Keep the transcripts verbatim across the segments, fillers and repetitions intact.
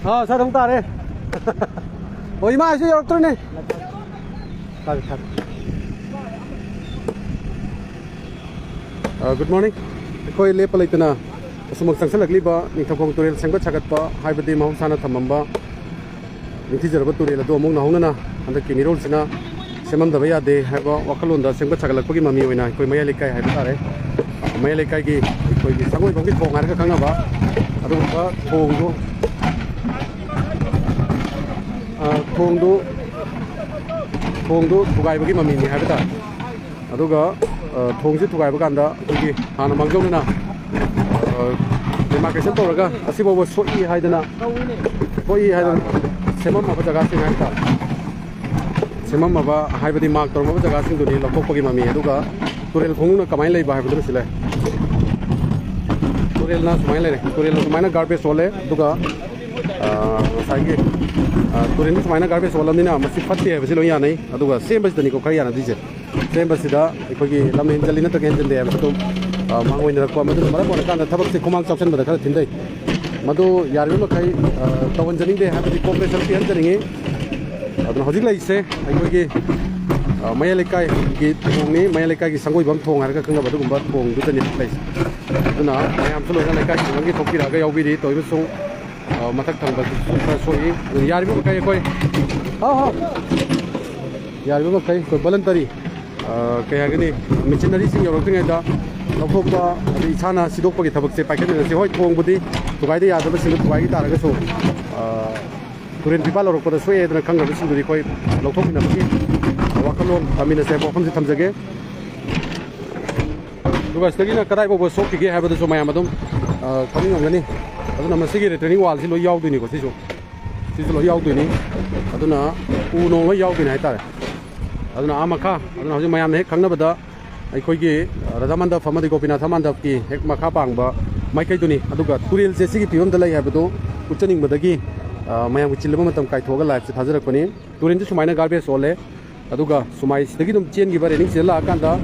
ꯑꯥ, ꯁꯥꯔ, ꯑꯃꯨꯛ ꯇꯥꯔꯦ꯫ ꯑꯣ, ꯏꯃꯥ, ꯑꯩꯁꯨ ꯌꯧꯔꯛꯇ꯭ꯔꯦꯅꯦ꯫ ꯐꯔꯦ, ꯐꯔꯦ꯫ ꯑ, good morning꯫ ꯑꯩꯈꯣꯏ ꯂꯦꯞꯄ ꯂꯩꯇꯅ ꯑꯁꯨꯝꯃꯛ ꯆꯪꯁꯤꯜꯂꯛꯂꯤꯕ ꯅꯤꯡꯊꯧꯈꯣꯡ ꯇꯨꯔꯦꯜ ꯁꯦꯝꯒꯠ ꯁꯥꯒꯠꯄ, ꯍꯥꯏꯕꯗꯤ ꯃꯍꯧꯁꯥꯅ ꯊꯝꯃꯝꯕ ꯅꯤꯡꯊꯤꯖꯔꯕ ꯇꯨꯔꯦꯜ ꯑꯗꯨ ꯑꯃꯨꯛ ꯅꯧꯍꯧꯅꯅ ꯍꯟꯗꯛꯀꯤ ꯃꯤꯔꯣꯜꯁꯤꯅ ꯁꯦꯝꯍꯟꯗꯕ ꯌꯥꯗꯦ ꯍꯥꯏꯕ ꯋꯥꯈꯜꯂꯣꯟꯗ ꯁꯦꯝꯒꯠ ꯁꯥꯒꯠꯂꯛꯄꯒꯤ ꯃꯃꯤ ꯑꯣꯏꯅ ꯑꯩꯈꯣꯏ ꯃꯌꯥꯏ ꯂꯩꯀꯥꯏ ꯍꯥꯏꯕ ꯇꯥꯔꯦ, ꯃꯌꯥꯏ ꯂꯩꯀꯥꯏꯒꯤ ꯑꯩꯈꯣꯏꯒꯤ ꯁꯪꯒꯣꯏꯕꯝꯒꯤ ꯊꯣꯡ ꯍꯥꯏꯔꯒ ꯈꯪꯅꯕ ꯑꯗꯨꯒꯨꯝꯕ ꯊꯣꯡꯗꯨ, ꯑ, ꯊꯣꯡꯗꯨ, ꯊꯣꯡꯗꯨ ꯊꯨꯒꯥꯏꯕꯒꯤ ꯃꯃꯤꯅꯤ ꯍꯥꯏꯕ ꯇꯥꯔꯦ꯫ ꯑꯗꯨꯒ, ꯑ, ꯊꯣꯡꯁꯤ ꯊꯨꯒꯥꯏꯕ ꯀꯥꯟꯗ ꯑꯩꯈꯣꯏꯒꯤ ꯍꯥꯟꯅ ꯃꯥꯡꯖꯧꯅꯅ, ꯑ, demarcation ꯇꯧꯔꯒ ꯑꯁꯤꯐꯥꯎꯕ ꯁꯣꯛꯏ ꯍꯥꯏꯗꯅ, ꯁꯣꯛꯏ ꯍꯥꯏꯗꯅ ꯁꯦꯝꯃꯝꯃꯕ ꯖꯒꯥꯁꯤꯡ ꯍꯥꯏꯕ ꯇꯥꯔꯦ꯫ ꯁꯦꯝꯃꯝꯃꯕ ꯍꯥꯏꯕꯗꯤ mark ꯇꯧꯔꯝꯃꯕ ꯖꯒꯥꯁꯤꯡꯗꯨꯅꯤ ꯂꯧꯊꯣꯛꯄꯒꯤ ꯃꯃꯤ꯫ ꯑꯗꯨꯒ ꯇꯨꯔꯦꯜ ꯈꯣꯡꯅꯨꯡꯅ ꯀꯃꯥꯏꯅ ꯂꯩꯕ ꯍꯥꯏꯕꯗꯨꯅ ꯁꯤ ꯂꯩ꯫ ꯇꯨꯔꯦꯜꯅ ꯁꯨꯃꯥꯏꯅ ꯂꯩꯔꯦ꯫ ꯇꯨꯔꯦꯜꯅ ꯁꯨꯃꯥꯏꯅ garbage ꯑꯣꯜꯂꯦ꯫ ꯑꯗꯨꯒ, ꯑ, ꯉꯁꯥꯏꯒꯤ, ꯑ, ꯇꯨꯔꯦꯜꯗ ꯁꯨꯃꯥꯏꯅ garbage ꯑꯣꯜꯂꯕꯅꯤꯅ ꯃꯁꯤ ꯐꯠꯇꯦ ꯍꯥꯏꯕꯁꯤ ꯂꯣꯏ ꯌꯥꯅꯩ꯫ ꯑꯗꯨꯒ ꯁꯦꯝꯕꯁꯤꯗꯅꯤꯀꯣ ꯈꯔ ꯌꯥꯅꯗ꯭ꯔꯤꯁꯦ꯫ ꯁꯦꯝꯕꯁꯤꯗ ꯑꯩꯈꯣꯏꯒꯤ ꯂꯝꯅ ꯍꯦꯟꯖꯜꯂꯤ ꯅꯠꯇ꯭ꯔꯒ ꯍꯦꯟꯖꯟꯗꯦ ꯍꯥꯏꯕꯁꯤ ꯑꯗꯨꯝ, ꯑ, ꯃꯥꯡꯑꯣꯏꯅꯔꯛꯄ, ꯃꯗꯨꯅ ꯃꯔꯝ ꯑꯣꯏꯔꯀꯥꯟꯗ ꯊꯕꯛꯁꯦ ꯈꯨꯃꯥꯡ ꯆꯥꯎꯁꯤꯟꯕꯗ ꯈꯔ ꯊꯤꯟꯊꯩ꯫ ꯃꯗꯨ ꯌꯥꯔꯤꯕ ꯃꯈꯩ, ꯑ, ꯇꯧꯍꯟꯖꯅꯤꯡꯗꯦ ꯍꯥꯏꯕꯗꯤ cooperation ꯄꯤꯍꯟꯖꯅꯤꯡꯉꯤ꯫ ꯑꯗꯨꯅ ꯍꯧꯖꯤꯛ ꯂꯩꯔꯤꯁꯦ ꯑꯩꯈꯣꯏꯒꯤ, ꯑ, ꯃꯌꯥꯏ ꯂꯩꯀꯥꯏꯒꯤ ꯊꯣꯡꯅꯤ, ꯃꯌꯥꯏ ꯂꯩꯀꯥꯏꯒꯤ ꯁꯪꯒꯣꯏꯕꯝ ꯊꯣꯡ ꯍꯥꯏꯔꯒ ꯈꯪꯅꯕ ꯑꯗꯨꯒꯨꯝꯕ ꯊꯣꯡꯗꯨꯗꯅꯤ ꯂꯩꯔꯤꯁꯦ꯫ ꯑꯗꯨꯅ ꯃꯌꯥꯝꯁꯨ ꯂꯣꯏꯅ ꯂꯩꯀꯥꯏ ꯈꯨꯗꯤꯡꯃꯛꯀꯤ ꯊꯣꯛꯄꯤꯔꯛꯑꯒ ꯌꯥꯎꯕꯤꯔꯤ꯫ ꯇꯧꯔꯤꯕꯁꯨ, ꯑ, ꯃꯊꯛ ꯊꯪꯕꯁꯨ ꯈꯔ ꯁꯣꯛꯏ꯫ ꯑꯗꯨꯅ ꯌꯥꯔꯤꯕ ꯃꯈꯩ ꯑꯩꯈꯣꯏ, ꯍꯥꯎ, ꯍꯥꯎ꯫ ꯌꯥꯔꯤꯕ ꯃꯈꯩ ꯑꯩꯈꯣꯏ voluntary, ꯑ, ꯀꯩ ꯍꯥꯏꯒꯅꯤ, machineryꯁꯤꯡ ꯌꯧꯔꯛꯇ꯭ꯔꯤꯉꯩꯗ ꯂꯧꯊꯣꯛꯄ, ꯑꯗꯩ ꯏꯁꯥꯅ ꯁꯤꯗꯣꯛꯄꯒꯤ ꯊꯕꯛꯁꯦ ꯄꯥꯏꯈꯠꯃꯤꯟꯅꯁꯤ꯫ ꯍꯣꯏ, ꯊꯣꯡꯕꯨꯗꯤ ꯊꯨꯒꯥꯏꯗ ꯌꯥꯗꯕꯁꯤꯡꯗꯣ ꯊꯨꯒꯥꯏꯈꯤ ꯇꯥꯔꯒꯁꯨ, ꯑ, ꯇꯨꯔꯦꯜ ꯐꯤꯕꯥꯜ ꯂꯧꯔꯛꯄꯗ ꯁꯣꯛꯑꯦꯗꯅ ꯈꯪꯅꯕꯁꯤꯡꯗꯨꯗꯤ ꯑꯩꯈꯣꯏ ꯂꯧꯊꯣꯛꯃꯤꯟꯅꯕꯒꯤ ꯋꯥꯈꯜꯂꯣꯟ ꯊꯝꯃꯤꯟꯅꯁꯦ ꯍꯥꯏꯕ ꯋꯥꯐꯝꯁꯤ ꯊꯝꯖꯒꯦ꯫ ꯑꯗꯨꯒ ꯁꯤꯗꯒꯤꯅ ꯀꯗꯥꯏ ꯐꯥꯎꯕ ꯁꯣꯛꯈꯤꯒꯦ ꯍꯥꯏꯕꯗꯨꯁꯨ ꯃꯌꯥꯝ ꯑꯗꯨꯝ, ꯑ, ꯈꯪꯅꯤꯡꯉꯝꯒꯅꯤ꯫ ꯑꯗꯨꯅ ꯃꯁꯤꯒꯤ retaining wallꯁꯤ ꯂꯣꯏ ꯌꯥꯎꯗꯣꯏꯅꯤꯀꯣ, ꯁꯤꯁꯨ, ꯁꯤꯁꯨ ꯂꯣꯏ ꯌꯥꯎꯗꯣꯏꯅꯤ꯫ ꯑꯗꯨꯅ ꯎ ꯅꯣꯡ ꯂꯣꯏ ꯌꯥꯎꯗꯣꯏꯅꯤ ꯍꯥꯏꯇꯥꯔꯦ꯫ ꯑꯗꯨꯅ ꯑꯥ ꯃꯈꯥ, ꯑꯗꯨꯅ ꯍꯧꯖꯤꯛ ꯃꯌꯥꯝꯅ ꯍꯦꯛ ꯈꯪꯅꯕꯗ ꯑꯩꯈꯣꯏꯒꯤ, ꯑ, ꯔꯥꯙꯥ ꯃꯟꯗꯞ ꯑꯃꯗꯤ ꯒꯣꯄꯤꯅꯥꯊ ꯃꯟꯗꯞꯀꯤ ꯍꯦꯛ ꯃꯈꯥ ꯄꯥꯡꯕ ꯃꯥꯏꯀꯩꯗꯨꯅꯤ꯫ ꯑꯗꯨꯒ ꯇꯨꯔꯦꯜꯁꯦ ꯁꯤꯒꯤ ꯐꯤꯕꯝꯗ ꯂꯩ ꯍꯥꯏꯕꯗꯨ ꯎꯠꯆꯅꯤꯡꯕꯗꯒꯤ, ꯑ, ꯃꯌꯥꯝꯒꯤ ꯆꯤꯜꯂꯕ ꯃꯇꯝ ꯀꯥꯏꯊꯣꯛꯑꯒ liveꯁꯦ ꯊꯥꯖꯔꯛꯄꯅꯤ꯫ ꯇꯨꯔꯦꯜꯁꯦ ꯁꯨꯃꯥꯏꯅ garbage ꯑꯣꯜꯂꯦ꯫ ꯑꯗꯨꯒ ꯁꯨꯃꯥꯏ ꯁꯤꯗꯒꯤ ꯑꯗꯨꯝ ꯆꯦꯟꯈꯤꯕ, railingꯁꯤꯗ ꯂꯥꯛꯑꯀꯥꯟꯗ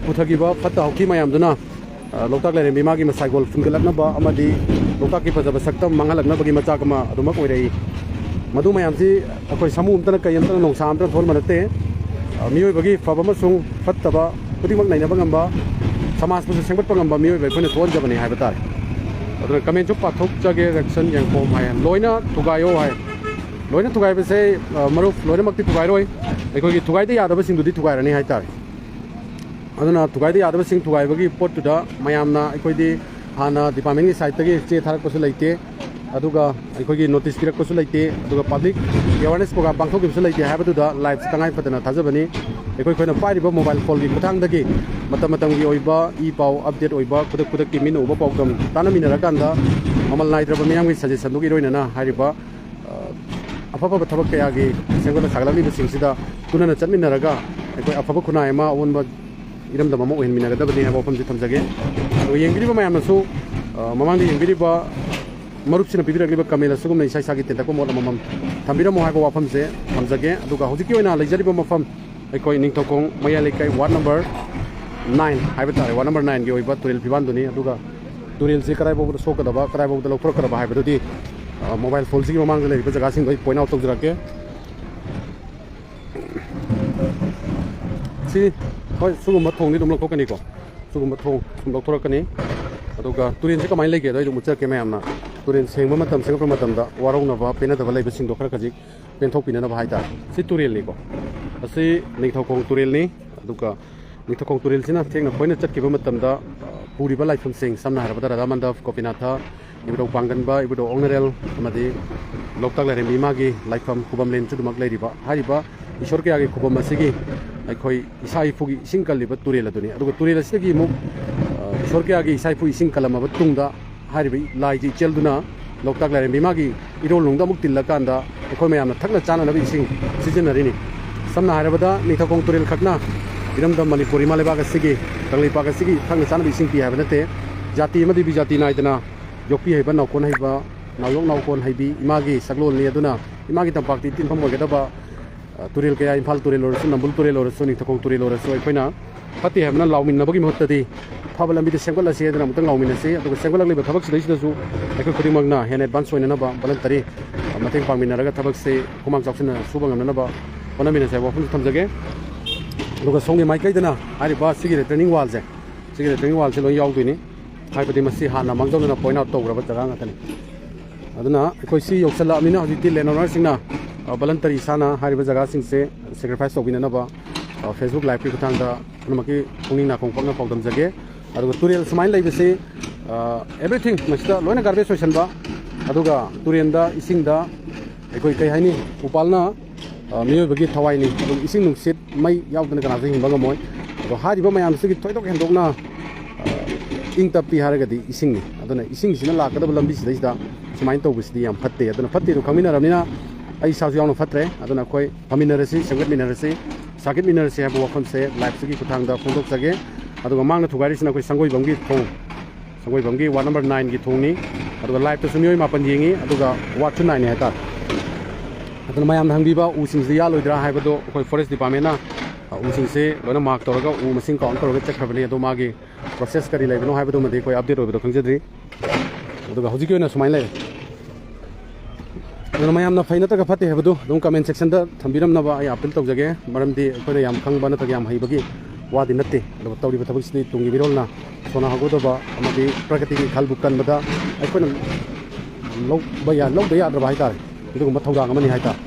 ꯄꯨꯊꯈꯤꯕ ꯐꯠꯇ ꯍꯥꯎꯊꯤ ꯃꯌꯥꯝꯗꯨꯅ, ꯑ, ꯂꯣꯛꯇꯥꯛ ꯂꯥꯏꯔꯦꯝꯕꯤ ꯃꯥꯒꯤ ꯃꯁꯥꯏꯒꯣꯜ ꯐꯨꯟꯒꯠꯂꯛꯅꯕ ꯑꯃꯗꯤ ꯂꯣꯛꯇꯥꯛꯀꯤ ꯐꯖꯕ ꯁꯛꯇꯝ ꯃꯥꯡꯍꯜꯂꯛꯅꯕꯒꯤ ꯃꯆꯥꯛ ꯑꯃ ꯑꯗꯨꯃꯛ ꯑꯣꯏꯔꯛꯏ꯫ ꯃꯗꯨ ꯃꯌꯥꯝꯁꯤ ꯑꯩꯈꯣꯏ ꯁꯥꯃꯨ ꯑꯃꯠꯇꯅ, ꯀꯩ ꯑꯃꯠꯇꯅ, ꯅꯣꯡꯁꯥ ꯑꯃꯠꯇꯅ ꯊꯣꯛꯍꯟꯕ ꯅꯠꯇꯦ꯫ ꯑ, ꯃꯤꯑꯣꯏꯕꯒꯤ ꯐꯕ ꯑꯃꯁꯨꯡ ꯐꯠꯇꯕ ꯈꯨꯗꯤꯡꯃꯛ ꯅꯩꯅꯕ ꯉꯝꯕ, ꯁꯃꯥꯖꯄꯨꯁꯨ ꯁꯦꯝꯒꯠꯄ ꯉꯝꯕ ꯃꯤꯑꯣꯏꯕ ꯑꯩꯈꯣꯏꯅ ꯊꯣꯛꯍꯟꯖꯕꯅꯤ ꯍꯥꯏꯕ ꯇꯥꯔꯦ꯫ ꯑꯗꯨꯅ comment ꯁꯨ ꯄꯥꯊꯣꯛꯆꯒꯦ, reaction ꯌꯦꯡꯐꯝ ꯍꯥꯏ, "ꯂꯣꯏꯅ ꯊꯨꯒꯥꯏꯌꯣ" ꯍꯥꯏ꯫ ꯂꯣꯏꯅ ꯊꯨꯒꯥꯏꯕꯁꯦ, ꯑ, ꯃꯔꯨꯞ, ꯂꯣꯏꯅꯃꯛꯇꯤ ꯊꯨꯒꯥꯏꯔꯣꯏ꯫ ꯑꯩꯈꯣꯏꯒꯤ ꯊꯨꯒꯥꯏꯗ ꯌꯥꯗꯕꯁꯤꯡꯗꯨꯗꯤ ꯊꯨꯒꯥꯏꯔꯅꯤ ꯍꯥꯏ ꯇꯥꯔꯦ꯫ ꯑꯗꯨꯅ ꯊꯨꯒꯥꯏꯗ ꯌꯥꯗꯕꯁꯤꯡ ꯊꯨꯒꯥꯏꯕꯒꯤ ꯄꯣꯠꯇꯨꯗ ꯃꯌꯥꯝꯅ, ꯑꯩꯈꯣꯏꯗꯤ ꯍꯥꯟꯅ department ꯀꯤ side ꯇꯒꯤ ꯆꯦ ꯊꯥꯔꯛꯄꯁꯨ ꯂꯩꯇꯦ, ꯑꯗꯨꯒ ꯑꯩꯈꯣꯏꯒꯤ notice ꯄꯤꯔꯛꯄꯁꯨ ꯂꯩꯇꯦ, ꯑꯗꯨꯒ public awareness program ꯄꯥꯡꯊꯣꯛꯈꯤꯕꯁꯨ ꯂꯩꯇꯦ ꯍꯥꯏꯕꯗꯨꯗ live ꯁꯤ ꯇꯉꯥꯏ ꯐꯗꯅ ꯊꯥꯖꯕꯅꯤ꯫ ꯑꯩꯈꯣꯏ, ꯑꯩꯈꯣꯏꯅ ꯄꯥꯏꯔꯤꯕ mobile phone ꯒꯤ ꯈꯨꯠꯊꯥꯡꯗꯒꯤ ꯃꯇꯝ ꯃꯇꯝꯒꯤ ꯑꯣꯏꯕ ꯏ ꯄꯥꯎ, update ꯑꯣꯏꯕ, ꯈꯨꯗꯛ ꯈꯨꯗꯛꯀꯤ ꯃꯤꯠꯅ ꯎꯕ ꯄꯥꯎꯗꯝ ꯇꯥꯟꯅꯃꯤꯟꯅꯔꯀꯥꯟꯗ ꯃꯃꯜ ꯅꯥꯏꯗ꯭ꯔꯕ ꯃꯤꯌꯥꯝꯒꯤ suggestion ꯗꯨꯒꯤ ꯏꯔꯣꯏꯅꯅ ꯍꯥꯏꯔꯤꯕ ꯑ, ꯑꯐ ꯑꯐꯕ ꯊꯕꯛ ꯀꯌꯥꯒꯤ ꯁꯦꯝꯒꯠꯂ ꯁꯥꯒꯠꯂꯛꯂꯤꯕꯁꯤꯡꯁꯤꯗ ꯄꯨꯟꯅ ꯆꯠꯃꯤꯟꯅꯔꯒ ꯑꯩꯈꯣꯏ ꯑꯐꯕ ꯈꯨꯟꯅꯥꯏ ꯑꯃ, ꯑꯑꯣꯟꯕ ꯏꯔꯝꯗꯝ ꯑꯃ ꯑꯣꯏꯍꯟꯃꯤꯟꯅꯒꯗꯕꯅꯤ ꯍꯥꯏꯕ ꯋꯥꯐꯝꯁꯤ ꯊꯝꯖꯒꯦ꯫ ꯑꯗꯨꯒ ꯌꯦꯡꯕꯤꯔꯤꯕ ꯃꯌꯥꯝꯅꯁꯨ, ꯑ, ꯃꯃꯥꯡꯗ ꯌꯦꯡꯕꯤꯔꯤꯕ ꯃꯔꯨꯞꯁꯤꯅ ꯄꯤꯕꯤꯔꯛꯂꯤꯕ comment ꯑꯁꯤꯒꯨꯝꯅ ꯏꯁꯥ ꯏꯁꯥꯒꯤ ꯇꯦꯟꯇꯛꯄ ꯃꯣꯠ ꯑꯃꯃꯝ ꯊꯝꯕꯤꯔꯝꯃꯣ ꯍꯥꯏꯕ ꯋꯥꯐꯝꯁꯦ ꯊꯝꯖꯒꯦ꯫ ꯑꯗꯨꯒ ꯍꯧꯖꯤꯛꯀꯤ ꯑꯣꯏꯅ ꯂꯩꯖꯔꯤꯕ ꯃꯐꯝ ꯑꯩꯈꯣꯏ ꯅꯤꯡꯊꯧꯈꯣꯡ ꯃꯌꯥꯏ ꯂꯩꯀꯥꯏ ward number nine ꯍꯥꯏꯕ ꯇꯥꯔꯦ, ward number nine ꯒꯤ ꯑꯣꯏꯕ ꯇꯨꯔꯦꯜ ꯐꯤꯕꯥꯟꯗꯨꯅꯤ꯫ ꯑꯗꯨꯒ ꯇꯨꯔꯦꯜꯁꯤ ꯀꯗꯥꯏ ꯐꯥꯎꯕꯗ ꯁꯣꯛꯀꯗꯕ, ꯀꯗꯥꯏ ꯐꯥꯎꯕꯗ ꯂꯧꯊꯣꯔꯛꯀꯗꯕ ꯍꯥꯏꯕꯗꯨꯗꯤ, ꯑ, mobile phone ꯁꯤꯒꯤ ꯃꯃꯥꯡꯗ ꯂꯩꯔꯤꯕ ꯖꯒꯥꯁꯤꯡꯗꯣ ꯑꯩ point out ꯇꯧꯖꯔꯛꯀꯦ꯫ ꯁꯤ, ꯍꯣꯏ, ꯁꯤꯒꯨꯝꯕ ꯊꯣꯡꯗꯤ ꯑꯗꯨꯝ ꯂꯧꯊꯣꯛꯀꯅꯤꯀꯣ꯫ ꯁꯤꯒꯨꯝꯕ ꯊꯣꯡ ꯁꯨꯝ ꯂꯧꯊꯣꯔꯛꯀꯅꯤ꯫ ꯑꯗꯨꯒ ꯇꯨꯔꯦꯜꯁꯦ ꯀꯃꯥꯏꯅ ꯂꯩꯒꯦꯗꯣ ꯑꯩ ꯑꯗꯨꯝ ꯎꯠꯆꯔꯛꯀꯦ ꯃꯌꯥꯝꯅ꯫ ꯇꯨꯔꯦꯜ ꯁꯦꯡꯕ ꯃꯇꯝ, ꯁꯦꯡꯗꯣꯛꯄ ꯃꯇꯝꯗ ꯋꯥꯔꯧꯅꯕ, ꯄꯦꯟꯅꯗꯕ ꯂꯩꯕꯁꯤꯡꯗꯣ ꯈꯔ ꯈꯖꯤꯛ ꯄꯦꯟꯊꯣꯛꯄꯤꯅꯅꯕ ꯍꯥꯏꯇꯥꯔꯦ꯫ ꯁꯤ ꯇꯨꯔꯦꯜꯅꯤꯀꯣ꯫ ꯑꯁꯤ ꯅꯤꯡꯊꯧꯈꯣꯡ ꯇꯨꯔꯦꯜꯅꯤ꯫ ꯑꯗꯨꯒ ꯅꯤꯡꯊꯧꯈꯣꯡ ꯇꯨꯔꯦꯜꯁꯤꯅ ꯊꯦꯡꯅ ꯈꯣꯏꯅ ꯆꯠꯈꯤꯕ ꯃꯇꯝꯗ, ꯑ, ꯄꯨꯔꯤꯕ ꯂꯥꯏꯐꯝꯁꯤꯡ, ꯁꯝꯅ ꯍꯥꯏꯔꯕꯗ ꯔꯥꯙꯥ ꯃꯟꯗꯞ, ꯒꯣꯄꯤꯅꯥꯊ, ꯏꯕꯨꯙꯧ ꯄꯥꯡꯒꯟꯕ, ꯏꯕꯨꯙꯧ ꯑꯣꯛꯅꯔꯦꯜ ꯑꯃꯗꯤ ꯂꯣꯛꯇꯥꯛ ꯂꯥꯏꯔꯦꯝꯕꯤ ꯏꯃꯥꯒꯤ ꯂꯥꯏꯐꯝ ꯈꯨꯕꯝꯂꯦꯟꯁꯨ ꯑꯗꯨꯃꯛ ꯂꯩꯔꯤꯕ, ꯍꯥꯏꯔꯤꯕ ꯏꯁꯣꯔ ꯀꯌꯥꯒꯤ ꯈꯨꯕꯝ ꯑꯁꯤꯒꯤ ꯑꯩꯈꯣꯏ ꯏꯁꯥ ꯏꯐꯨꯒꯤ ꯏꯁꯤꯡ ꯀꯜꯂꯤꯕ ꯇꯨꯔꯦꯜ ꯑꯗꯨꯅꯤ꯫ ꯑꯗꯨꯒ ꯇꯨꯔꯦꯜ ꯑꯁꯤꯗꯒꯤ ꯑꯃꯨꯛ, ꯑ, ꯏꯁꯣꯔ ꯀꯌꯥꯒꯤ ꯏꯁꯥ ꯏꯐꯨ ꯏꯁꯤꯡ ꯀꯜꯂꯝꯃꯕ ꯇꯨꯡꯗ ꯍꯥꯏꯔꯤꯕ ꯂꯥꯏꯁꯤ ꯏꯆꯦꯜꯗꯨꯅ ꯂꯣꯛꯇꯥꯛ ꯂꯥꯏꯔꯦꯝꯕꯤ ꯃꯥꯒꯤ ꯏꯔꯣꯜꯅꯨꯡꯗ ꯑꯃꯨꯛ ꯇꯤꯜꯂꯀꯥꯟꯗ ꯑꯩꯈꯣꯏ ꯃꯌꯥꯝꯅ ꯊꯛꯅ ꯆꯥꯅꯅꯕ ꯏꯁꯤꯡ ꯁꯤꯖꯤꯟꯅꯔꯤꯅꯤ꯫ ꯁꯝꯅ ꯍꯥꯏꯔꯕꯗ ꯅꯤꯡꯊꯧꯈꯣꯡ ꯇꯨꯔꯦꯜ ꯈꯛꯅ ꯏꯔꯝꯗꯝ ꯃꯅꯤꯄꯨꯔ ꯏꯃꯥ ꯂꯩꯕꯥꯛ ꯑꯁꯤꯒꯤ, ꯀꯪꯂꯩꯄꯥꯛ ꯑꯁꯤꯒꯤ ꯊꯛꯅ ꯆꯥꯅꯕ ꯏꯁꯤꯡ ꯄꯤ ꯍꯥꯏꯕ ꯅꯠꯇꯦ꯫ ꯖꯥꯇꯤ ꯑꯃꯗꯤ ꯕꯤꯖꯥꯇꯤ ꯅꯥꯏꯗꯅ ꯌꯣꯛꯄꯤ ꯍꯩꯕ, ꯅꯥꯎꯀꯣꯟ ꯍꯩꯕ, ꯅꯥꯎꯌꯣꯛ ꯅꯥꯎꯀꯣꯟ ꯍꯩꯕꯤ ꯏꯃꯥꯒꯤ ꯁꯛꯂꯣꯟꯅꯤ꯫ ꯑꯗꯨꯅ ꯏꯃꯥꯒꯤ ꯇꯝꯄꯥꯛꯇꯤ ꯇꯤꯟꯐꯝ ꯑꯣꯏꯒꯗꯕ, ꯑ, ꯇꯨꯔꯦꯜ ꯀꯌꯥ, ꯏꯝꯐꯥꯜ ꯇꯨꯔꯦꯜ ꯑꯣꯏꯔꯁꯨ, ꯅꯝꯕꯨꯜ ꯇꯨꯔꯦꯜ ꯑꯣꯏꯔꯁꯨ, ꯅꯤꯡꯊꯧꯈꯣꯡ ꯇꯨꯔꯦꯜ ꯑꯣꯏꯔꯁꯨ, ꯑꯩꯈꯣꯏꯅ ꯐꯠꯇꯦ ꯍꯥꯏꯕꯅ ꯂꯥꯎꯃꯤꯟꯅꯕꯒꯤ ꯃꯍꯨꯠꯇꯗꯤ ꯑꯐꯕ ꯂꯝꯕꯤꯗ ꯁꯦꯝꯒꯠꯂꯁꯤ ꯍꯥꯏꯗꯅ ꯑꯃꯨꯛꯇꯪ ꯂꯥꯎꯃꯤꯟꯅꯁꯤ꯫ ꯑꯗꯨꯒ ꯁꯦꯝꯒꯠꯂꯛꯂꯤꯕ ꯊꯕꯛꯁꯤꯗꯩꯁꯤꯗꯁꯨ ꯑꯩꯈꯣꯏ ꯈꯨꯗꯤꯡꯃꯛꯅ ꯍꯦꯟꯅ ꯑꯦꯗꯚꯥꯟꯁ ꯑꯣꯏꯅꯅꯕ, ꯚꯣꯂꯟꯇꯔꯤ ꯃꯇꯦꯡ ꯄꯥꯡꯃꯤꯟꯅꯔꯒ ꯊꯕꯛꯁꯤ ꯈꯨꯃꯥꯡ ꯆꯥꯎꯁꯤꯟꯅ ꯁꯨꯕ ꯉꯝꯅꯅꯕ ꯍꯣꯠꯅꯃꯤꯟꯅꯁꯤ ꯍꯥꯏꯕ ꯋꯥꯐꯝꯁꯨ ꯊꯝꯖꯒꯦ꯫ ꯑꯗꯨꯒ ꯁꯣꯝꯒꯤ ꯃꯥꯏꯀꯩꯗꯅ ꯍꯥꯏꯔꯤꯕ ꯁꯤꯒꯤ ꯔꯤꯇꯔꯅꯤꯡ ꯋꯥꯜꯁꯦ, ꯁꯤꯒꯤ ꯔꯤꯇꯔꯅꯤꯡ ꯋꯥꯜꯁꯦ ꯂꯣꯏ ꯌꯥꯎꯗꯣꯏꯅꯤ꯫ ꯍꯥꯏꯕꯗꯤ ꯃꯁꯤ ꯍꯥꯟꯅ ꯃꯥꯡꯖꯧꯅꯅ ꯄꯣꯏꯟ ꯑꯥꯎꯠ ꯇꯧꯈ꯭ꯔꯕ ꯖꯒꯥ ꯉꯥꯛꯇꯅꯤ꯫ ꯑꯗꯨꯅ ꯑꯩꯈꯣꯏ ꯁꯤ ꯌꯧꯁꯜꯂꯛꯑꯕꯅꯤꯅ ꯍꯧꯖꯤꯛꯇꯤ ꯂꯦꯟ ꯑꯣꯅꯔꯁꯤꯡꯅ, ꯑ, ꯚꯣꯂꯟꯇꯔꯤ ꯏꯁꯥꯅ ꯍꯥꯏꯔꯤꯕ ꯖꯒꯥꯁꯤꯡꯁꯦ ꯁꯦꯀ꯭ꯔꯤꯐꯥꯏꯁ ꯇꯧꯕꯤꯅꯅꯕ, ꯑ, Facebook ꯂꯥꯏꯚꯀꯤ ꯈꯨꯠꯊꯥꯡꯗ ꯄꯨꯝꯅꯃꯛꯀꯤ ꯄꯨꯛꯅꯤꯡ ꯅꯥꯀꯣꯡ ꯄꯥꯛꯅ ꯄꯥꯎꯗꯝꯖꯒꯦ꯫ ꯑꯗꯨꯒ ꯇꯨꯔꯦꯜ ꯁꯨꯃꯥꯏꯅ ꯂꯩꯕꯁꯤ, ꯑ, ꯑꯦꯚ꯭ꯔꯤꯊꯤꯡ ꯃꯁꯤꯗ ꯂꯣꯏꯅ ꯒꯥꯔꯕꯦꯖ ꯑꯣꯏꯁꯟꯕ, ꯑꯗꯨꯒ ꯇꯨꯔꯦꯜꯗ, ꯏꯁꯤꯡꯗ ꯑꯩꯈꯣꯏ ꯀꯩ ꯍꯥꯏꯅꯤ, ꯎꯄꯥꯜꯅ ꯑ, ꯃꯤꯑꯣꯏꯕꯒꯤ ꯊꯋꯥꯏꯅꯤ꯫ ꯑꯗꯨꯒ ꯏꯁꯤꯡ ꯅꯨꯡꯁꯤꯠ ꯃꯩ ꯌꯥꯎꯗꯅ ꯀꯅꯥꯁꯨ ꯍꯤꯡꯕ ꯉꯝꯃꯣꯏ꯫ ꯑꯗꯣ ꯍꯥꯏꯔꯤꯕ ꯃꯌꯥꯝꯁꯤꯒꯤ ꯊꯣꯏꯗꯣꯛ ꯍꯦꯟꯗꯣꯛꯅ, ꯑ, ꯏꯪ ꯇꯞꯄꯤ ꯍꯥꯏꯔꯒꯗꯤ ꯏꯁꯤꯡꯅꯤ꯫ ꯑꯗꯨꯅ ꯏꯁꯤꯡꯁꯤꯅ ꯂꯥꯛꯀꯗꯕ ꯂꯝꯕꯤꯁꯤꯗꯩꯁꯤꯗ ꯁꯨꯃꯥꯏꯅ ꯇꯧꯕꯁꯤꯗꯤ ꯌꯥꯝ ꯐꯠꯇꯦ꯫ ꯑꯗꯨꯅ ꯐꯠꯇꯦꯗꯣ ꯈꯪꯃꯤꯟꯅꯔꯕꯅꯤꯅ ꯑꯩ ꯏꯁꯥꯁꯨ ꯌꯥꯎꯅ ꯐꯠꯇ꯭ꯔꯦ꯫ ꯑꯗꯨꯅ ꯑꯩꯈꯣꯏ ꯐꯃꯤꯟꯅꯔꯁꯤ, ꯁꯦꯝꯒꯠꯃꯤꯟꯅꯔꯁꯤ, ꯁꯥꯒꯠꯃꯤꯟꯅꯔꯁꯤ ꯍꯥꯏꯕ ꯋꯥꯐꯝꯁꯦ ꯂꯥꯏꯐꯁꯤꯒꯤ ꯈꯨꯠꯊꯥꯡꯗ ꯐꯣꯡꯗꯣꯛꯆꯒꯦ꯫ ꯑꯗꯨꯒ ꯃꯥꯡꯅ ꯊꯨꯒꯥꯏꯔꯤꯁꯤꯅ ꯑꯩꯈꯣꯏ ꯁꯪꯒꯣꯏꯕꯝꯒꯤ ꯊꯣꯡ, ꯁꯪꯒꯣꯏꯕꯝꯒꯤ ꯋꯥꯔꯗ ꯅꯝꯕꯔ ꯅꯥꯏꯟꯒꯤ ꯊꯣꯡꯅꯤ꯫ ꯑꯗꯨꯒ ꯂꯥꯏꯐꯇꯁꯨ ꯃꯤꯑꯣꯏ ꯃꯥꯄꯟ ꯌꯦꯡꯉꯤ, ꯑꯗꯨꯒ ꯋꯥꯔꯗꯁꯨ ꯅꯥꯏꯟꯅꯤ ꯍꯥꯏꯇꯥꯔꯦ꯫ ꯑꯗꯨꯅ ꯃꯌꯥꯝꯅ ꯍꯪꯕꯤꯕ ꯎꯁꯤꯡꯁꯤꯗꯤ ꯌꯥꯜꯂꯣꯏꯗ꯭ꯔꯥ ꯍꯥꯏꯕꯗꯣ ꯑꯩꯈꯣꯏ ꯐꯣꯔꯦꯁ ꯗꯤꯄꯥꯔꯠꯃꯦꯟꯅ, ꯑ, ꯎꯁꯤꯡꯁꯤ ꯂꯣꯏꯅ ꯃꯥꯔꯛ ꯇꯧꯔꯒ ꯎ ꯃꯁꯤꯡ ꯀꯥꯎꯟ ꯇꯧꯔꯒ ꯆꯠꯈ꯭ꯔꯕꯅꯤ꯫ ꯑꯗꯣ ꯃꯥꯒꯤ ꯄ꯭ꯔꯣꯁꯦꯁ ꯀꯔꯤ ꯂꯩꯕꯅꯣ ꯍꯥꯏꯕꯗꯨꯃꯗꯤ ꯑꯩꯈꯣꯏ ꯑꯞꯗꯦꯠ ꯑꯣꯏꯕꯗꯣ ꯈꯪꯖꯗ꯭ꯔꯤ꯫ ꯑꯗꯨꯒ ꯍꯧꯖꯤꯛꯀꯤ ꯑꯣꯏꯅ ꯁꯨꯃꯥꯏꯅ ꯂꯩꯔꯦ꯫ ꯑꯗꯨꯅ ꯃꯌꯥꯝꯅ ꯐꯩ ꯅꯠꯇ꯭ꯔꯒ ꯐꯠꯇꯦ ꯍꯥꯏꯕꯗꯨ ꯑꯗꯨꯝ ꯀꯃꯦꯟ ꯁꯦꯛꯁꯟꯗ ꯊꯝꯕꯤꯔꯝꯅꯕ ꯑꯩ ꯑꯄꯤꯜ ꯇꯧꯖꯒꯦ꯫ ꯃꯔꯝꯗꯤ ꯑꯩꯈꯣꯏꯅ ꯌꯥꯝ ꯈꯪꯕ ꯅꯠꯇ꯭ꯔꯒ ꯌꯥꯝ ꯍꯩꯕꯒꯤ ꯋꯥꯗꯤ ꯅꯠꯇꯦ꯫ ꯑꯗꯨꯒ ꯇꯧꯔꯤꯕ ꯊꯕꯛꯁꯤꯗꯤ ꯇꯨꯡꯒꯤ ꯃꯤꯔꯣꯜꯅ ꯁꯣꯟꯅꯍꯧꯒꯗꯕ ꯑꯃꯗꯤ ꯄ꯭ꯔꯀ꯭ꯔꯤꯇꯤꯒꯤ ꯏꯈꯜꯕꯨ ꯀꯟꯕꯗ ꯑꯩꯈꯣꯏꯅ ꯂꯧꯕ ꯌꯥ-, ꯂꯧꯗ ꯌꯥꯗ꯭ꯔꯕ ꯍꯥꯏꯇꯥꯔꯦ꯫ ꯑꯗꯨꯒꯨꯝꯕ ꯊꯧꯗꯥꯡ ꯑꯃꯅꯤ ꯍꯥꯏꯇꯥꯔꯦ꯫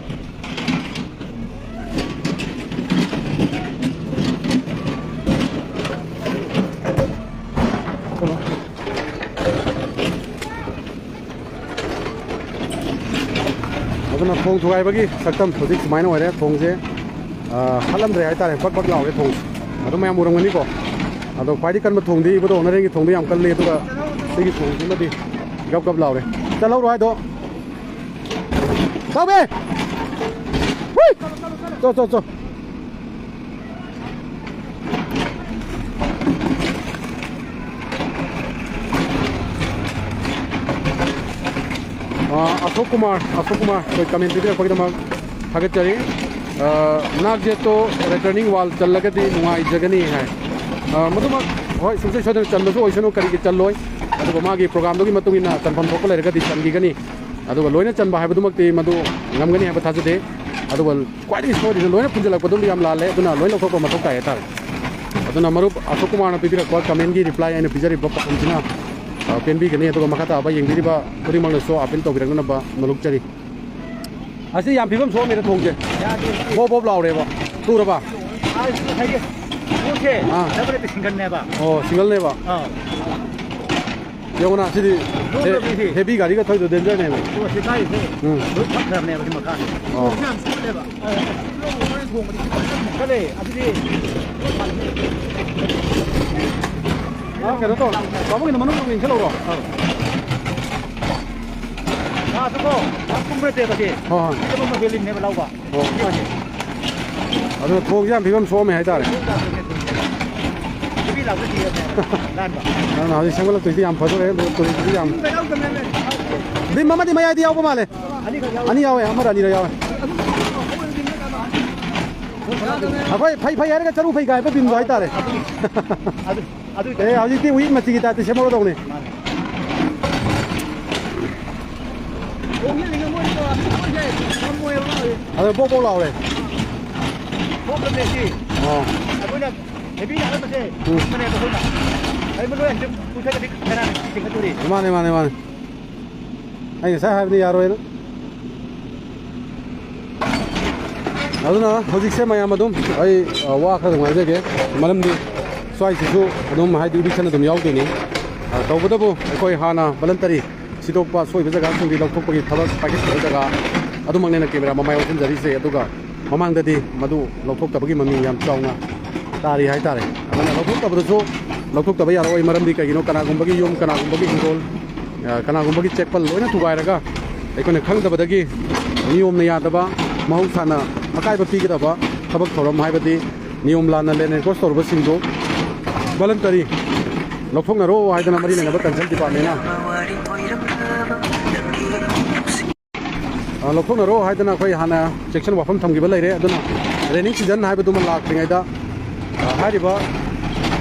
ꯑꯗꯨꯅ ꯊꯣꯡ ꯊꯨꯒꯥꯏꯕꯒꯤ ꯁꯛꯇꯝ ꯍꯧꯖꯤꯛ ꯁꯨꯃꯥꯏꯅ ꯑꯣꯏꯔꯦ꯫ ꯊꯣꯡꯁꯦ, ꯑ, ꯍꯥꯠꯂꯝꯗ꯭ꯔꯦ ꯍꯥꯏꯇꯥꯔꯦ, ꯄꯛ ꯄꯛ ꯂꯥꯎꯔꯦ ꯊꯣꯡꯁꯦ꯫ ꯑꯗꯨꯝ ꯃꯌꯥꯝ ꯎꯔꯝꯒꯅꯤꯀꯣ꯫ ꯑꯗꯣ ꯈ꯭ꯋꯥꯏꯗꯒꯤ ꯀꯟꯕ ꯊꯣꯡꯗꯤ ꯏꯕꯨꯙꯧ ꯅꯔꯦꯟꯒꯤ ꯊꯣꯡꯗꯣ ꯌꯥꯝ ꯀꯜꯂꯤ, ꯑꯗꯨꯒ ꯁꯤꯒꯤ ꯊꯣꯡꯁꯤꯃꯗꯤ ꯒꯞ ꯒꯞ ꯂꯥꯎꯔꯦ꯫ ꯆꯠꯍꯧꯔꯣ ꯍꯥꯏꯗꯣ꯫ ꯇꯥꯎꯕꯤ! ꯍꯨꯏ! ꯆꯣ, ꯆꯣ, ꯆꯣ꯫ ꯑ, ꯑꯁꯣꯛ ꯀꯨꯃꯥꯔ, ꯑꯁꯣꯛ ꯀꯨꯃꯥꯔ, ꯑꯩꯈꯣꯏ ꯀꯃꯦꯟ ꯄꯤꯕꯤꯔꯛꯄꯒꯤꯗꯃꯛ ꯊꯥꯒꯠꯆꯔꯤ꯫ ꯑ, ꯅꯥꯛ ꯖꯦꯠꯇꯣ ꯔꯤꯇꯔꯅꯤꯡ ꯋꯥꯜ ꯆꯜꯂꯒꯗꯤ ꯅꯨꯡꯉꯥꯏꯖꯒꯅꯤ ꯍꯥꯏ꯫ ꯑ, ꯃꯗꯨꯃꯛ ꯍꯣꯏ, ꯁꯨꯡꯁꯣꯏ ꯁꯣꯏꯗꯅ ꯆꯟꯕꯁꯨ ꯑꯣꯏꯁꯅꯨ, ꯀꯔꯤꯒꯤ ꯆꯜꯂꯣꯏ? ꯑꯗꯨꯒ ꯃꯥꯒꯤ programꯗꯨꯒꯤ ꯃꯇꯨꯡ ꯏꯟꯅ ꯆꯟꯐꯝ ꯊꯣꯛꯄ ꯂꯩꯔꯒꯗꯤ ꯆꯟꯈꯤꯒꯅꯤ꯫ ꯑꯗꯨꯒ ꯂꯣꯏꯅ ꯆꯟꯕ ꯍꯥꯏꯕꯗꯨꯃꯛꯇꯤ ꯃꯗꯨ ꯉꯝꯒꯅꯤ ꯍꯥꯏꯕ ꯊꯥꯖꯗꯦ꯫ ꯑꯗꯨꯒ ꯈ꯭ꯋꯥꯏꯗꯒꯤ ꯁꯣꯏꯔꯤꯁꯦ ꯂꯣꯏꯅ ꯄꯨꯟꯁꯤꯜꯂꯛꯄꯗꯨꯝꯗꯤ ꯌꯥꯝ ꯂꯥꯜꯂꯦ, ꯑꯗꯨꯅ ꯂꯣꯏ ꯂꯧꯊꯣꯛꯄ ꯃꯊꯧ ꯇꯥꯏ ꯍꯥꯏꯇꯥꯔꯦ꯫ ꯑꯗꯨꯅ ꯃꯔꯨꯞ ꯑꯁꯣꯛ ꯀꯨꯃꯥꯔꯅ ꯄꯤꯕꯤꯔꯛꯄ commentꯀꯤ reply ꯑꯩꯅ ꯄꯤꯖꯔꯤꯕ ꯄꯥꯎꯈꯨꯝꯁꯤꯅ, ꯑ, ꯄꯦꯟꯕꯤꯒꯅꯤ꯫ ꯑꯗꯨꯒ ꯃꯈꯥ ꯇꯥꯕ ꯌꯦꯡꯕꯤꯔꯤꯕ ꯈꯨꯗꯤꯡꯃꯛꯅꯁꯨ appeal ꯇꯧꯕꯤꯔꯛꯅꯅꯕ ꯅꯣꯜꯂꯨꯛꯆꯔꯤ꯫ ꯑꯁꯤ ꯌꯥꯝ ꯐꯤꯕꯝ ꯁꯣꯛꯑꯝꯃꯦꯗ ꯊꯣꯡꯁꯦ꯫ ꯌꯥꯗꯦ꯫ ꯕꯣꯞ ꯕꯣꯞ ꯂꯥꯎꯔꯦꯕ꯫ ꯇꯨꯔꯕ? ꯑꯥ, ꯁꯤ ꯉꯁꯥꯏꯒꯤ ꯄꯣꯠꯁꯦ ꯑꯥ꯫ Double singleꯅꯦꯕ꯫ ꯑꯣ, singleꯅꯦꯕ꯫ ꯑꯥ꯫ ꯌꯦꯡꯉꯨꯅ, ꯁꯤꯗꯤ ꯂꯣꯡ ꯍꯦ-, ꯂꯣꯡ ꯁꯤ꯫ Heavy ꯒꯥꯔꯤꯒ ꯊꯧꯔꯤꯗꯣ dangerꯅꯦꯕ꯫ ꯄꯣꯠꯁꯦ ꯀꯥꯏꯁꯦ ꯎꯝ꯫ ꯂꯣꯏ ꯐꯛꯈ꯭ꯔꯕꯅꯦꯕ ꯁꯤ ꯃꯈꯥꯁꯦ꯫ ꯑꯣ꯫ ꯌꯥꯝ ꯁꯤꯜꯂꯦꯕ꯫ ꯂꯣꯡ ꯍꯣꯔꯦꯟ ꯊꯣꯡꯕꯗꯤ ꯈꯤꯇꯪ ꯆꯠꯂꯦ꯫ ꯑꯗꯨꯗꯤ ꯑꯥ, ꯀꯩꯅꯣ ꯇꯧ꯫ ꯄꯥꯕꯨꯡꯒꯤꯗꯣ ꯃꯅꯨꯡ ꯌꯦꯡꯁꯤꯜꯂꯧꯔꯣ꯫ ꯑꯥ꯫ ꯉꯥꯁꯨꯀꯣ, ꯌꯥꯝ ꯀꯨꯝꯕ ꯅꯠꯇꯦꯕ ꯁꯤ꯫ ꯍꯣꯏ, ꯍꯣꯏ꯫ ꯁꯤ ꯑꯗꯨꯝ ꯍꯦꯜꯂꯤꯅꯦꯕ ꯂꯧꯕ꯫ ꯑꯣ꯫ ꯁꯤ ꯑꯣꯏꯁꯦ꯫ ꯑꯗꯨꯅ ꯊꯣꯡꯁꯦ ꯌꯥꯝ ꯐꯤꯕꯝ ꯁꯣꯛꯑꯝꯃꯦ ꯍꯥꯏꯇꯥꯔꯦ꯫ ꯅꯨꯄꯤ ꯂꯥꯛꯄ ꯊꯤꯔꯕꯅꯦ꯫ ꯂꯥꯟꯕ꯫ ꯑꯗꯨꯅ ꯍꯧꯖꯤꯛ ꯁꯦꯝꯒꯠꯂꯛꯇꯣꯏꯁꯤ ꯌꯥꯝ ꯐꯗꯣꯔꯦ, ꯑꯗꯨꯒ ꯇꯨꯔꯤꯁꯤꯁꯨ ꯌꯥꯝ꯫ ꯕꯤꯝ ꯑꯃꯗꯤ ꯃꯌꯥꯏꯗ ꯌꯥꯎꯕ ꯃꯥꯜꯂꯦ꯫ ꯑꯅꯤꯈꯛ ꯌꯥꯎꯋꯦ꯫ ꯑꯅꯤ ꯌꯥꯎꯋꯦ, ꯑꯃꯔ ꯑꯅꯤꯔ ꯌꯥꯎꯋꯦ꯫ ꯑꯩꯈꯣꯏ ꯐꯩ ꯐꯩ ꯍꯥꯏꯔꯒ ꯆꯔꯨ ꯐꯩ ꯀꯥꯏꯕ ꯕꯤꯝꯗꯣ ꯍꯥꯏꯇꯥꯔꯦ꯫ ꯑꯗꯨ, ꯑꯗꯨ ꯑꯦ, ꯍꯧꯖꯤꯛꯇꯤ ꯎꯌꯤꯠ ꯃꯆꯤꯒꯤ typeꯇ ꯁꯦꯝꯍꯧꯔꯗꯧꯅꯤ꯫ ꯃꯥꯅꯦ꯫ ꯑꯗꯣ ꯕꯣꯛ ꯕꯣꯛ ꯂꯥꯎꯔꯦ꯫ ꯊꯣꯛꯈ꯭ꯔꯕꯅꯦ ꯁꯤ꯫ ꯑꯣ꯫ ꯑꯩꯈꯣꯏꯅ heavy ꯂꯥꯛꯍꯟꯕꯁꯦ ꯎꯝ꯫ ꯈꯪꯕꯅꯦꯕ ꯑꯩꯈꯣꯏꯅ꯫ ꯑꯗꯩ ꯃꯗꯨ ꯑꯩꯅ ꯄꯨꯊꯔꯒꯗꯤ ꯀꯅꯥꯅ ꯆꯤꯡꯈꯠꯇꯣꯔꯤ? ꯃꯥꯅꯦ, ꯃꯥꯅꯦ, ꯃꯥꯅꯦ꯫ ꯑꯩ ꯉꯁꯥꯏ ꯍꯥꯏꯕꯗꯤ ꯌꯥꯔꯣꯏꯅ꯫ ꯑꯗꯨꯅ ꯍꯧꯖꯤꯛꯁꯦ ꯃꯌꯥꯝ ꯑꯗꯨꯝ ꯑꯩ, ꯑ, ꯋꯥ ꯈꯔ ꯑꯗꯨꯝ ꯉꯥꯡꯖꯒꯦ꯫ ꯃꯔꯝꯗꯤ ꯁ꯭ꯋꯥꯏꯁꯤꯁꯨ ꯑꯗꯨꯝ ꯍꯥꯏꯗꯤ eviction ꯑꯗꯨꯝ ꯌꯥꯎꯗꯣꯏꯅꯤ꯫ ꯑ, ꯇꯧꯕꯇꯕꯨ ꯑꯩꯈꯣꯏ ꯍꯥꯟꯅ voluntary ꯁꯤꯗꯣꯛꯄ ꯁꯣꯏꯕ ꯖꯒꯥꯁꯤꯡꯗꯤ ꯂꯧꯊꯣꯛꯄꯒꯤ ꯊꯕꯛ ꯄꯥꯏꯈꯠꯄ ꯖꯒꯥ ꯑꯗꯨꯃꯛꯅꯦꯅ camera ꯃꯃꯥꯏ ꯑꯣꯟꯁꯤꯟꯖꯔꯤꯁꯦ꯫ ꯑꯗꯨꯒ ꯃꯃꯥꯡꯗꯗꯤ ꯃꯗꯨ ꯂꯧꯊꯣꯛꯇꯕꯒꯤ ꯃꯃꯤ ꯌꯥꯝ ꯆꯥꯎꯅ ꯇꯥꯔꯤ ꯍꯥꯏꯇꯥꯔꯦ꯫ ꯑꯗꯨꯅ ꯂꯧꯊꯣꯛꯇꯕꯗꯨꯁꯨ, ꯂꯧꯊꯣꯛꯇꯕ ꯌꯥꯔꯛꯑꯣꯏ꯫ ꯃꯔꯝꯗꯤ ꯀꯩꯒꯤꯅꯣ? ꯀꯅꯥꯒꯨꯝꯕꯒꯤ ꯌꯨꯝ, ꯀꯅꯥꯒꯨꯝꯕꯒꯤ ꯍꯤꯡꯒꯣꯜ, ꯑ, ꯀꯅꯥꯒꯨꯝꯕꯒꯤ ꯆꯦꯛꯄꯜ ꯂꯣꯏꯅ ꯊꯨꯒꯥꯏꯔꯒ ꯑꯩꯈꯣꯏꯅ ꯈꯪꯗꯕꯗꯒꯤ ꯅꯤꯌꯣꯝꯅ ꯌꯥꯗꯕ, ꯃꯍꯧꯁꯥꯅ ꯑꯀꯥꯏꯕ ꯄꯤꯒꯗꯕ ꯊꯕꯛ ꯊꯧꯔꯝ, ꯍꯥꯏꯕꯗꯤ ꯅꯤꯌꯣꯝ ꯂꯥꯟꯅ land encroach ꯇꯧꯔꯨꯕꯁꯤꯡꯗꯨ voluntary ꯂꯧꯊꯣꯛꯅꯔꯣ ꯍꯥꯏꯗꯅ ꯃꯔꯤ ꯂꯩꯅꯕ concern departmentꯅ ꯑ, ꯂꯧꯊꯣꯛꯅꯔꯣ ꯍꯥꯏꯗꯅ ꯑꯩꯈꯣꯏ ꯍꯥꯟꯅ ꯆꯦꯛꯁꯤꯟ ꯋꯥꯐꯝ ꯊꯝꯈꯤꯕ ꯂꯩꯔꯦ꯫ ꯑꯗꯨꯅ raining season ꯍꯥꯏꯕꯗꯨꯃ ꯂꯥꯛꯇ꯭ꯔꯤꯉꯩꯗ, ꯑ, ꯍꯥꯏꯔꯤꯕ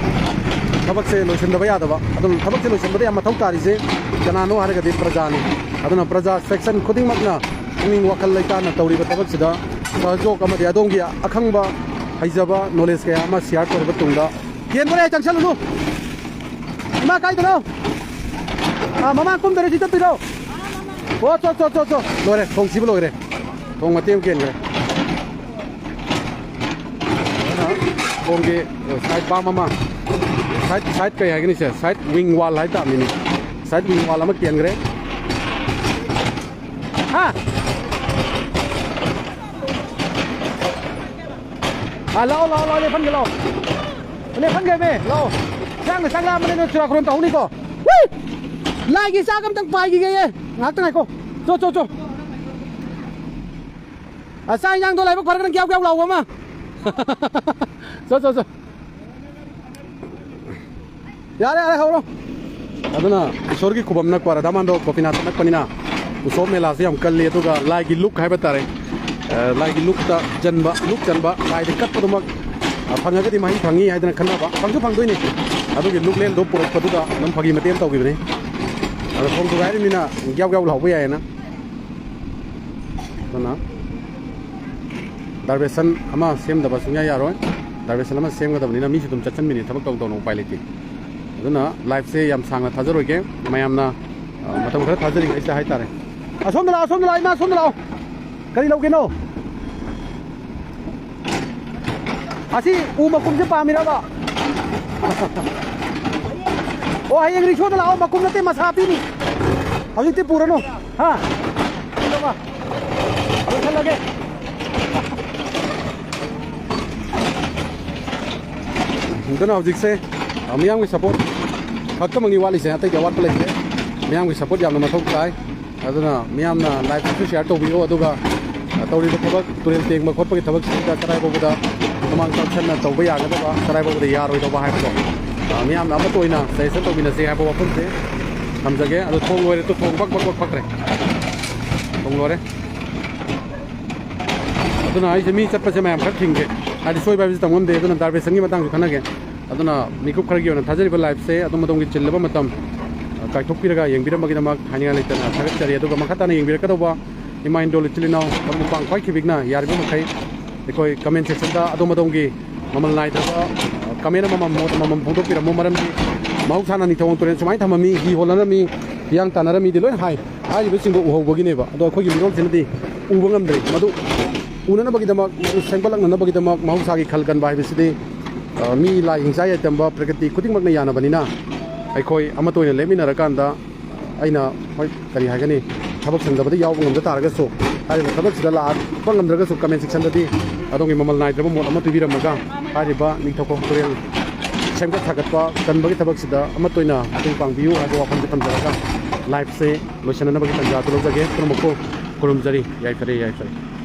ꯊꯕꯛꯁꯦ ꯂꯣꯏꯁꯤꯟꯗꯕ ꯌꯥꯗꯕ꯫ ꯑꯗꯨꯝ ꯊꯕꯛꯁꯦ ꯂꯣꯏꯁꯤꯟꯕꯗ ꯌꯥꯝ ꯃꯊꯧ ꯇꯥꯔꯤꯁꯦ ꯀꯅꯥꯅꯣ ꯍꯥꯏꯔꯒꯗꯤ ꯄ꯭ꯔꯖꯥꯅꯤ꯫ ꯑꯗꯨꯅ ꯄ꯭ꯔꯖꯥ section ꯈꯨꯗꯤꯡꯃꯛꯅ ꯄꯨꯛꯅꯤꯡ ꯋꯥꯈꯜ ꯂꯩꯇꯥꯅ ꯇꯧꯔꯤꯕ ꯊꯕꯛꯁꯤꯗ ꯁꯍꯌꯣꯒ ꯑꯃꯗꯤ ꯑꯗꯣꯝꯒꯤ ꯑꯈꯪꯕ, ꯍꯩꯖꯕ, knowledge ꯀꯌꯥ ꯑꯃ share ꯇꯧꯔꯕ ꯇꯨꯡꯗ, ꯀꯦꯟꯕꯔꯦ, ꯆꯪꯁꯜꯂꯨꯅꯨ꯫ ꯏꯃꯥ, ꯀꯥꯏꯗꯅꯣ? ꯑꯥ, ꯃꯃꯥꯡ ꯀꯨꯝꯗꯔꯦ, ꯁꯤ ꯆꯠꯇꯣꯏꯔꯣ? ꯑꯣ, ꯆꯣ, ꯆꯣ, ꯆꯣ, ꯆꯣ꯫ ꯂꯣꯏꯔꯦ, ꯊꯣꯡ ꯁꯤꯕ ꯂꯣꯏꯔꯦ꯫ ꯊꯣꯡ ꯃꯇꯦꯛ ꯑꯃ ꯀꯦꯟꯈ꯭ꯔꯦ꯫ ꯑꯗꯨꯅ ꯊꯣꯡꯒꯤ, ꯑ, side ꯕꯥꯝ ꯑꯃ, side, side ꯀꯩ ꯍꯥꯏꯒꯅꯤ ꯁꯦ? Side wing wall ꯍꯥꯏ ꯇꯥꯕꯅꯤꯅꯦ꯫ Side wing wall ꯑꯃ ꯀꯦꯟꯈ꯭ꯔꯦ꯫ ꯍꯥ? ꯑꯥ, ꯂꯥꯛꯑꯣ, ꯂꯥꯛꯑꯣ, ꯂꯥꯛꯑꯣ, ꯂꯦꯞꯍꯟꯒꯦ, ꯂꯥꯛꯑꯣ꯫ ꯂꯦꯞꯍꯟꯒꯦꯃꯦ, ꯂꯥꯛꯑꯣ꯫ ꯆꯥꯛꯅ ꯆꯥꯛ ꯂꯥꯝꯕꯅꯤꯅ ꯆꯨꯔꯥꯀꯣꯔꯣꯟ ꯇꯧꯍꯧꯅꯤꯀꯣ꯫ ꯍꯨꯏ! ꯂꯥꯏꯒꯤ ꯆꯥꯛ ꯑꯝꯇꯪ ꯄꯥꯏꯈꯤꯒꯦꯌꯦ꯫ ꯉꯥꯏꯍꯥꯛꯇꯪ ꯉꯥꯏꯈꯣ꯫ ꯆꯣ, ꯆꯣ, ꯆꯣ꯫ ꯑ, ꯆꯥꯛ ꯏꯟꯖꯥꯡꯗꯣ ꯂꯥꯏꯕꯛ ꯐꯔꯒꯅ ꯒ꯭ꯌꯥꯎ ꯒ꯭ꯌꯥꯎ ꯂꯥꯎꯕ ꯑꯃ꯫ ꯆꯣ, ꯆꯣ, ꯆꯣ꯫ ꯌꯥꯔꯦ, ꯌꯥꯔꯦ, ꯍꯧꯔꯣ꯫ ꯑꯗꯨꯅ ꯏꯁꯣꯔꯒꯤ ꯈꯨꯕꯝ ꯅꯛꯄ, ꯔꯥꯙꯥ ꯃꯥꯙꯕ ꯒꯣꯄꯤꯅꯥꯊ ꯅꯛꯄꯅꯤꯅ ꯎꯁꯣꯞ ꯃꯦꯂꯥꯁꯦ ꯌꯥꯝ ꯀꯜꯂꯤ꯫ ꯑꯗꯨꯒ ꯂꯥꯏꯒꯤ ꯂꯨꯛ ꯍꯥꯏꯕ ꯇꯥꯔꯦ, ꯑ, ꯂꯥꯏꯒꯤ ꯂꯨꯛꯇ ꯆꯟꯕ, ꯂꯨꯛ ꯆꯟꯕ, ꯂꯥꯏꯗ ꯀꯠꯄꯗꯨꯃꯛ, ꯑ, ꯐꯪꯉꯒꯗꯤ ꯃꯍꯩ ꯐꯪꯉꯤ ꯍꯥꯏꯗꯅ ꯈꯟꯅꯕ, ꯐꯪꯁꯨ ꯐꯪꯗꯣꯏꯅꯤ꯫ ꯑꯗꯨꯒꯤ ꯂꯨꯛꯂꯦꯟꯗꯣ ꯄꯨꯔꯛꯄꯗꯨꯗ ꯑꯗꯨꯝ ꯐꯥꯒꯤ ꯃꯇꯦꯛ ꯑꯃ ꯇꯧꯈꯤꯕꯅꯤ꯫ ꯑꯗꯣ ꯊꯣꯡ ꯊꯨꯒꯥꯏꯔꯤꯕꯅꯤꯅ ꯒ꯭ꯌꯥꯎ ꯒ꯭ꯌꯥꯎ ꯂꯥꯎꯕ ꯌꯥꯏꯌꯦꯅ꯫ ꯑꯗꯨꯅ diversion ꯑꯃ ꯁꯦꯝꯗꯕ ꯁꯨꯡꯌꯥ ꯌꯥꯔꯣꯏ꯫ Diversion ꯑꯃ ꯁꯦꯝꯒꯗꯕꯅꯤꯅ ꯃꯤꯁꯨ ꯑꯗꯨꯝ ꯆꯠꯁꯟꯕꯤꯅꯤ, ꯊꯕꯛ ꯇꯧ ꯇꯧꯅ ꯎꯄꯥꯏ ꯂꯩꯇꯦ꯫ ꯑꯗꯨꯅ liveꯁꯦ ꯌꯥꯝ ꯁꯥꯡꯅ ꯊꯥꯖꯔꯣꯏꯒꯦ꯫ ꯃꯌꯥꯝꯅ, ꯑ, ꯃꯇꯝ ꯈꯔ ꯊꯥꯖꯔꯤꯉꯩꯁꯤꯗ ꯍꯥꯏꯇꯥꯔꯦ꯫ ꯑꯁꯣꯝꯗ ꯂꯥꯛꯑꯣ, ꯑꯁꯣꯝꯗ ꯂꯥꯛꯑꯣ, ꯏꯃꯥ, ꯑꯁꯣꯝꯗ ꯂꯥꯛꯑꯣ꯫ ꯀꯔꯤ ꯂꯧꯒꯦꯅꯣ? ꯑꯁꯤ ꯎ ꯃꯈꯨꯝꯁꯦ ꯄꯥꯝꯃꯤꯔꯕ? ꯑꯣ, ꯍꯌꯦꯡ ꯔꯤꯛꯁꯣꯗ ꯂꯥꯛꯑꯣ, ꯃꯈꯨꯝ ꯅꯠꯇꯦ, ꯃꯁꯥ ꯄꯤꯅꯤ꯫ ꯍꯧꯖꯤꯛꯇꯤ ꯄꯨꯔꯅꯨ꯫ ꯍꯥ? ꯂꯧꯁꯜꯂꯒꯦ꯫ ꯑꯗꯨꯅ ꯍꯧꯖꯤꯛꯁꯦ, ꯑ, ꯃꯤꯌꯥꯝꯒꯤ support ꯈꯛꯇꯃꯛꯅꯤ ꯋꯥꯠꯂꯤꯁꯦ, ꯑꯇꯩꯗꯤ ꯑꯋꯥꯠꯄ ꯂꯩꯇꯦ꯫ ꯃꯤꯌꯥꯝꯒꯤ support ꯌꯥꯝꯅ ꯃꯊꯧ ꯇꯥꯏ꯫ ꯑꯗꯨꯅ ꯃꯤꯌꯥꯝꯅ liveꯁꯤꯁꯨ share ꯇꯧꯕꯤꯌꯣ, ꯑꯗꯨꯒ, ꯑ, ꯇꯧꯔꯤꯕ ꯊꯕꯛ, ꯇꯨꯔꯦꯜ ꯇꯦꯡꯕ ꯈꯣꯠꯄꯒꯤ ꯊꯕꯛꯁꯤꯗ ꯀꯗꯥꯏ ꯐꯥꯎꯕꯗ ꯃꯃꯥꯡ ꯆꯥꯎꯁꯟꯅ ꯇꯧꯕ ꯌꯥꯒꯗꯕ, ꯀꯗꯥꯏ ꯐꯥꯎꯕꯗ ꯌꯥꯔꯣꯏꯗꯧꯕ ꯍꯥꯏꯕꯗꯣ, ꯑ, ꯃꯤꯌꯥꯝꯅ ꯑꯃꯠꯇ ꯑꯣꯏꯅ suggestion ꯇꯧꯃꯤꯟꯅꯁꯤ ꯍꯥꯏꯕ ꯋꯥꯐꯝꯁꯦ ꯊꯝꯖꯒꯦ꯫ ꯑꯗꯣ ꯊꯣꯡ ꯂꯣꯏꯔꯦ, ꯇꯨ ꯊꯣꯡ ꯕꯛ ꯕꯛ ꯕꯛ ꯐꯛꯈ꯭ꯔꯦ꯫ ꯊꯣꯡ ꯂꯣꯏꯔꯦ꯫ ꯑꯗꯨꯅ ꯑꯩꯁꯦ ꯃꯤ ꯆꯠꯄꯁꯦ ꯃꯌꯥꯝ ꯈꯔ ꯊꯤꯡꯒꯦ, ꯍꯥꯏꯗꯤ ꯁꯣꯏꯕ ꯍꯥꯏꯕꯁꯤ ꯇꯝ ꯉꯝꯗꯦ꯫ ꯑꯗꯨꯅ diversionꯒꯤ ꯃꯇꯥꯡꯁꯨ ꯈꯟꯅꯒꯦ꯫ ꯑꯗꯨꯅ ꯃꯤꯀꯨꯞ ꯈꯔꯒꯤ ꯑꯣꯏꯅ ꯊꯥꯖꯔꯤꯕ liveꯁꯦ ꯑꯗꯣꯝ ꯑꯗꯣꯝꯒꯤ ꯆꯤꯜꯂꯕ ꯃꯇꯝ, ꯑ, ꯀꯥꯏꯊꯣꯛꯄꯤꯔꯒ ꯌꯦꯡꯕꯤꯔꯝꯕꯒꯤꯗꯃꯛ ꯍꯥꯏꯅꯤꯡꯉꯥꯏ ꯂꯩꯇꯅ ꯊꯥꯒꯠꯆꯔꯤ꯫ ꯑꯗꯨꯒ ꯃꯈꯥ ꯇꯥꯅ ꯌꯦꯡꯕꯤꯔꯛꯀꯗꯧꯕ ꯏꯃꯥ ꯏꯟꯗꯣꯜ ꯏꯆꯤꯜ ꯏꯅꯥꯎ ꯃꯔꯨꯞ ꯃꯄꯥꯡ ꯈ꯭ꯋꯥꯏ ꯈꯤꯕꯤꯛꯅ ꯌꯥꯔꯤꯕ ꯃꯈꯩ ꯑꯩꯈꯣꯏ comment sectionꯗ ꯑꯗꯣꯝ ꯑꯗꯣꯝꯒꯤ ꯃꯃꯜ ꯅꯥꯏꯗ꯭ꯔꯕ, ꯑ, comment ꯑꯃꯃꯝ, ꯃꯣꯠ ꯑꯃꯃꯝ ꯐꯣꯡꯗꯣꯛꯄꯤꯔꯝꯃꯨ꯫ ꯃꯔꯝꯗꯤ ꯃꯍꯧꯁꯥꯅ ꯅꯤꯡꯊꯧ ꯇꯨꯔꯦꯜ ꯁꯨꯃꯥꯏꯅ ꯊꯝꯃꯝꯃꯤ, ꯍꯤ ꯍꯣꯜꯂꯝꯃꯤ, ꯍꯤꯌꯥꯡ ꯇꯥꯟꯅꯔꯝꯃꯤꯗꯤ ꯂꯣꯏꯅ ꯍꯥꯏ꯫ ꯍꯥꯏꯔꯤꯕꯁꯤꯡꯗꯣ ꯎꯍꯧꯕꯒꯤꯅꯦꯕ꯫ ꯑꯗꯣ ꯑꯩꯈꯣꯏꯒꯤ ꯃꯤꯔꯣꯜꯁꯤꯅꯗꯤ ꯎꯕ ꯉꯝꯗ꯭ꯔꯦ꯫ ꯃꯗꯨ ꯎꯅꯅꯕꯒꯤꯗꯃꯛ, ꯁꯦꯝꯒꯠꯂꯛꯅꯅꯕꯒꯤꯗꯃꯛ ꯃꯍꯧꯁꯥꯒꯤ ꯈꯜ ꯀꯟꯕ ꯍꯥꯏꯕꯁꯤꯗꯤ, ꯑ, ꯃꯤ ꯂꯥꯏ ꯍꯤꯡꯆꯥ ꯌꯥꯏꯇꯝꯕ ꯄ꯭ꯔꯀ꯭ꯔꯤꯇꯤ ꯈꯨꯗꯤꯡꯃꯛꯅ ꯌꯥꯅꯕꯅꯤꯅ ꯑꯩꯈꯣꯏ ꯑꯃꯠꯇ ꯑꯣꯏꯅ ꯂꯦꯞꯃꯤꯟꯅꯔꯀꯥꯟꯗ ꯑꯩꯅ, ꯍꯣꯏ, ꯀꯔꯤ ꯍꯥꯏꯒꯅꯤ, ꯊꯕꯛ ꯁꯪꯗꯕꯗ ꯌꯥꯎꯕ ꯉꯝꯗ ꯇꯥꯔꯒꯁꯨ, ꯍꯥꯏꯔꯤꯕ ꯊꯕꯛꯁꯤꯗ ꯂꯥꯛꯄ ꯉꯝꯗ꯭ꯔꯒꯁꯨ comment sectionꯗꯗꯤ ꯑꯗꯣꯝꯒꯤ ꯃꯃꯜ ꯅꯥꯏꯗ꯭ꯔꯕ ꯃꯣꯠ ꯑꯃ ꯄꯤꯕꯤꯔꯝꯃꯒ ꯍꯥꯏꯔꯤꯕ ꯅꯤꯡꯊꯧꯈꯣꯡ ꯇꯨꯔꯦꯜ ꯁꯦꯝꯒꯠ ꯁꯥꯒꯠꯄ ꯀꯟꯕꯒꯤ ꯊꯕꯛꯁꯤꯗ ꯑꯃꯠꯇ ꯑꯣꯏꯅ ꯃꯇꯦꯡ ꯄꯥꯡꯕꯤꯌꯨ ꯍꯥꯏꯕ ꯋꯥꯐꯝꯁꯦ ꯊꯝꯖꯔꯒ liveꯁꯦ ꯂꯣꯏꯁꯤꯟꯅꯅꯕꯒꯤ ꯇꯥꯟꯖꯥ ꯑꯗꯨ ꯂꯧꯖꯒꯦ꯫ ꯄꯨꯝꯅꯃꯛꯄꯨ ꯈꯨꯔꯨꯝꯖꯔꯤ꯫ ꯌꯥꯏꯐꯔꯦ, ꯌꯥꯏꯐꯔꯦ꯫